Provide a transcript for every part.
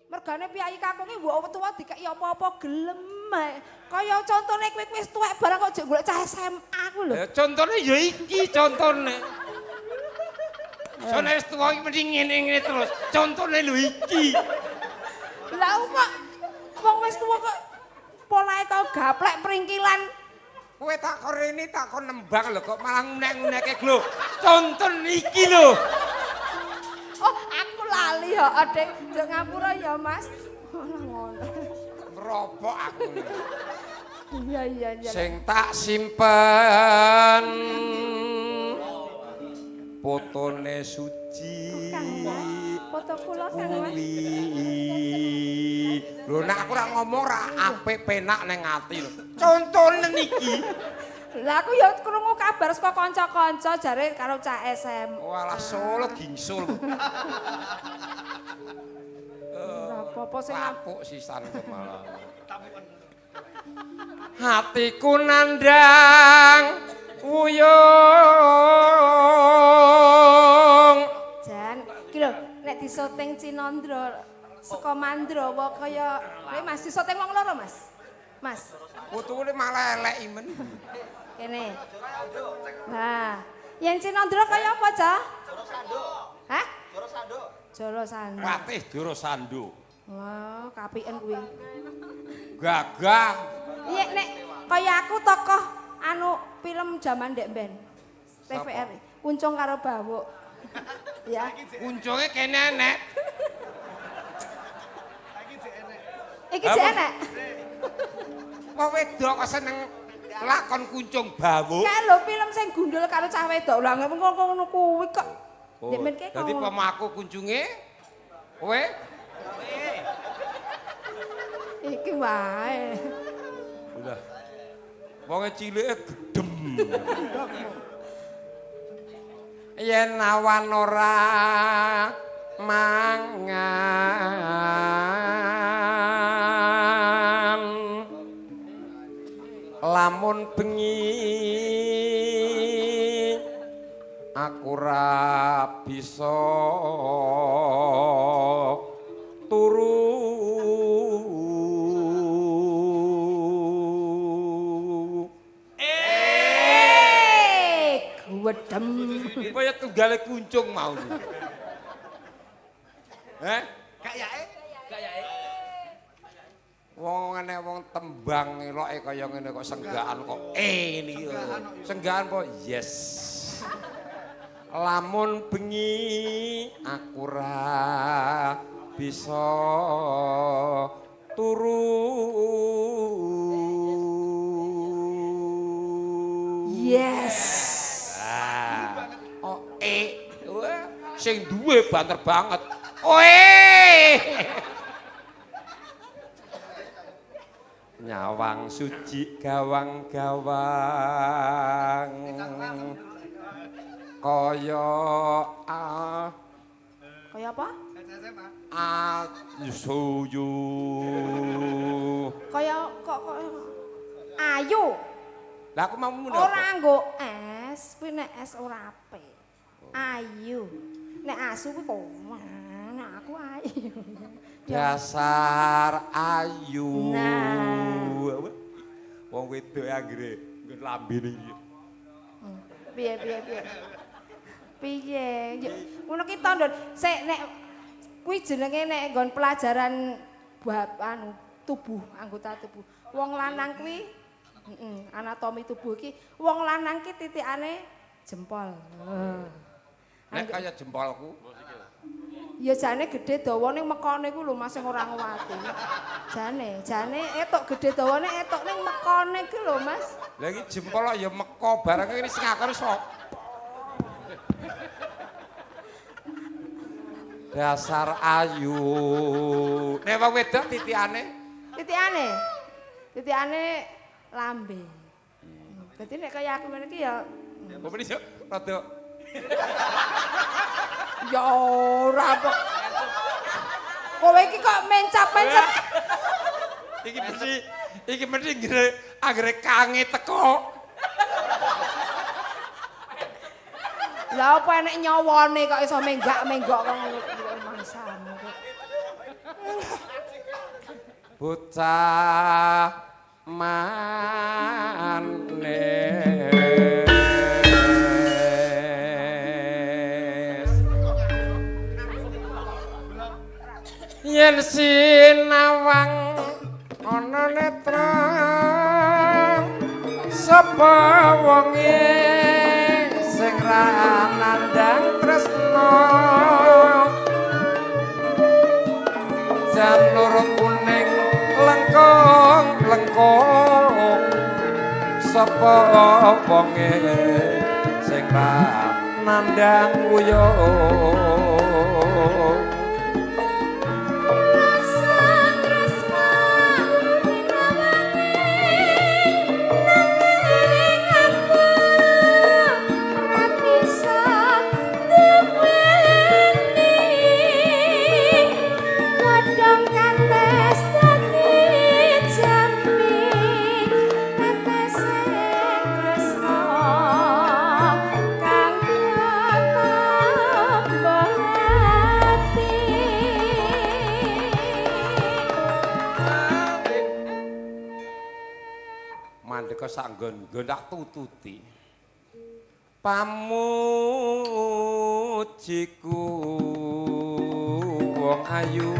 Mergane piyayi kakung iki mbok tuwa dikeki apa-apa gelem ae. Kaya contone kowe wis tuwek barang kok jek golek cah SMA ku lho. Ya contone ya iki contone. Sone wis tuwa iki mesti ngene-ngene terus. Contone lho iki. Lah kok wong wis tuwa kok polahe kok gaplek pringkilan. Kowe tak kon rene tak kon nembang lho kok malah ngunek-ngunekke lho. Conton iki lho. Oh, aku lali ya, Dek. Njuk ngapura ya, Mas. Ngono ngono. Ngeropok aku. Iya iya iya. Sing tak simpen fotone suci. Kang Mas, foto kula Kang Mas. Lho nek aku ora ngomong ora apik penak ning ati lho. Contone niki. Lah aku ya krungu kabar saka kanca-kanca jare karo cah SM. Walah solo gingsul. Ora apa-apa sing Lapuk sisan kok malah. Hatiku nandang wuyung. Jan, iki lho nek disoting Cinandra saka Mandrawa kaya nek Mas disoting wong loro, Mas. Mas, Putune malah elek imen. Kene. Nah, yang Cinandra kaya apa, Cah? Joro Sando. Hah? Joro Sando. Joro Sando. Patih Joro Sando. Wah, kapiken kuwi. Gagah. Iya, nek kaya aku tokoh anu film jaman ndek ben. TVRI, Kuncung karo Bawuk. Ya. Kuncunge kene enek. Iki jek enek. Wong wedok kok seneng lakon kuncung bawuk. Kae lho film sing gundul karo cah wedok. Lah ngono kuwi kok. Ndek men ki Dadi pomo aku kuncunge kowe iki wae. Udah. Wonge cilike gedhem. Yen awan ora mangan lamun bengi aku ora bisa turu. Wedem. Kaya tunggale kuncung mau. Heh? Kayake? Kayake. Wong ngene wong tembang eloke kaya ngene kok senggaan kok niki. Senggaan po yes. Lamun bengi aku ora bisa turu. Yes. Oh, wah, sing duwe banter banget. Oe. Nyawang suci gawang-gawang kaya a Kaya apa? A suyu. Kaya kok kok ayu. Lah aku mau muni Ora nggo es, kuwi nek es ora apik. Ayu. Nek asu kuwi kok nek aku ayu. Dasar ayu. Nah. Wong wedok anggere nggon lambene iki. Piye piye piye. Piye? Ngono ki tandon sik nek kuwi jenenge nek nggon pelajaran bab anu tubuh, anggota tubuh. Wong lanang kuwi anatomi tubuh iki wong lanang ki titikane jempol. Nek kaya jempolku. Ya jane gedhe dawa ning mekone ku lho Mas sing ora nguwati. Jane, jane etok gedhe dawane etok ning mekone ku lho Mas. Lah iki jempol ya meko barang iki sing ngakoni sapa? Dasar ayu. Nek wong wedok titikane? Titikane. Titikane lambe. Dadi nek kaya aku ngene iki ya Apa meni yo rada ya ora apa. Kowe iki kok mencap-mencap. Iki mesti anggere kange teko. Lah apa enek nyawane kok iso menggak-menggok kok ngono mangsamu kok. Bocah manis. Yen sinawang ana netra sapa wonge sing ra nandhang tresna janur kuning lengkong lengkong sapa wonge sing ra nandhang uyuh. Mandeka sanggon-nggon tak tututi pamujiku wong ayu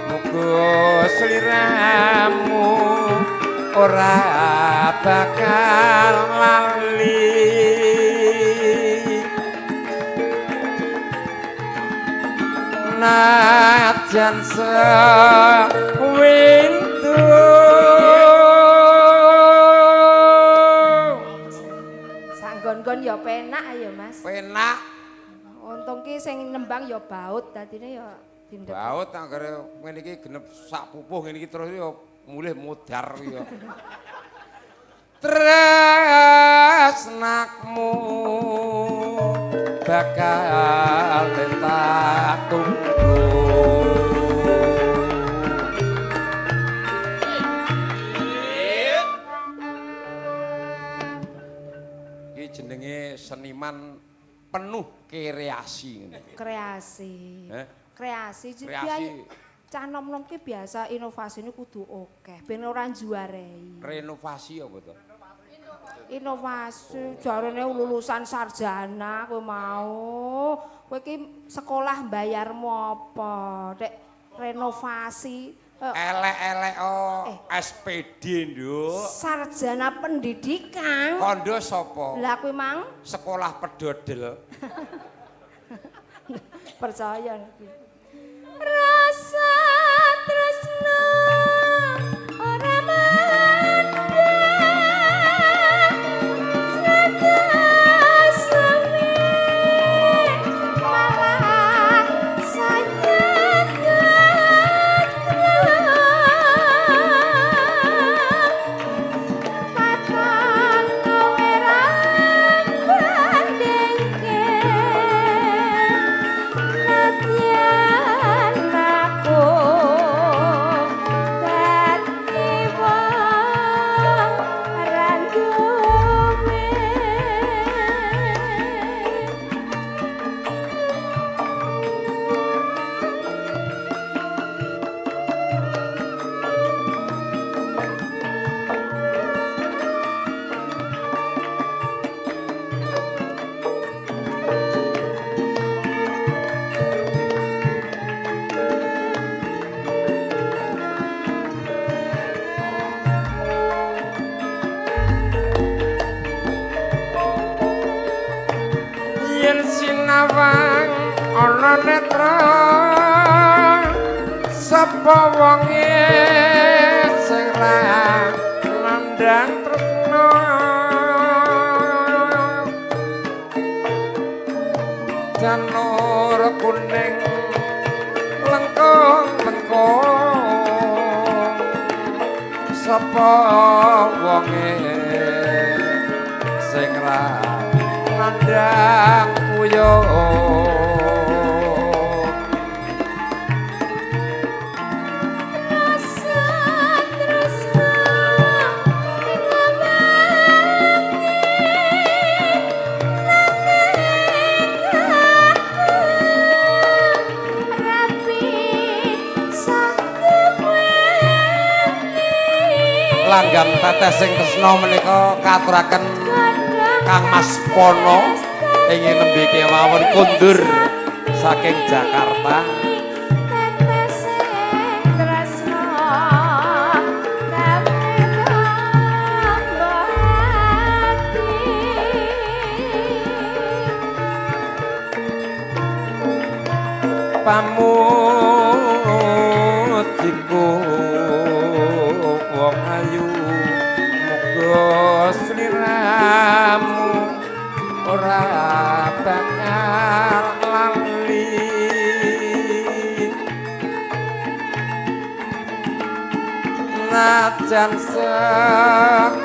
muga sliramu ora bakal lali najan sewindu. Nggon ya penak ya Mas. Penak. Untung ki sing nembang ya baut dadine ya dindek. Baut anggere ngene iki genep sak pupuh ngene iki terus ya mulih modar ya. Tresnakmu bakal tak tunggu. Jenenge seniman penuh kreasi ngene. Kreasi. Kreasi. Kreasi. Cah nom-nom ki biasa inovasine kudu akeh ben ora njuarei. Renovasi apa to? Inovasi jarene lulusan sarjana kowe mau. Kowe ki sekolah bayarmu apa? Dek renovasi elek-elek SPD nduk. Sarjana pendidikan. Kondo sapa? Lah kuwi mang sekolah pedodel. Percaya iki. Rasa tresna ora mandek. Sami malah sayang. Yen sinawang ana netra sapa wonge sing ra nandhang tresna janur kuning lengkung lengkung sapa wonge sing ra nandhang uyuh. Rasa tresna ing awange nanging aku rapi sakuweni. Langgam tetes sing tresna menika katuraken Kang Mas Pono ing nembe kemawon kondur saking Jakarta. Pamujiku wong ayu muga sliramu ora bakal lali najan sewindu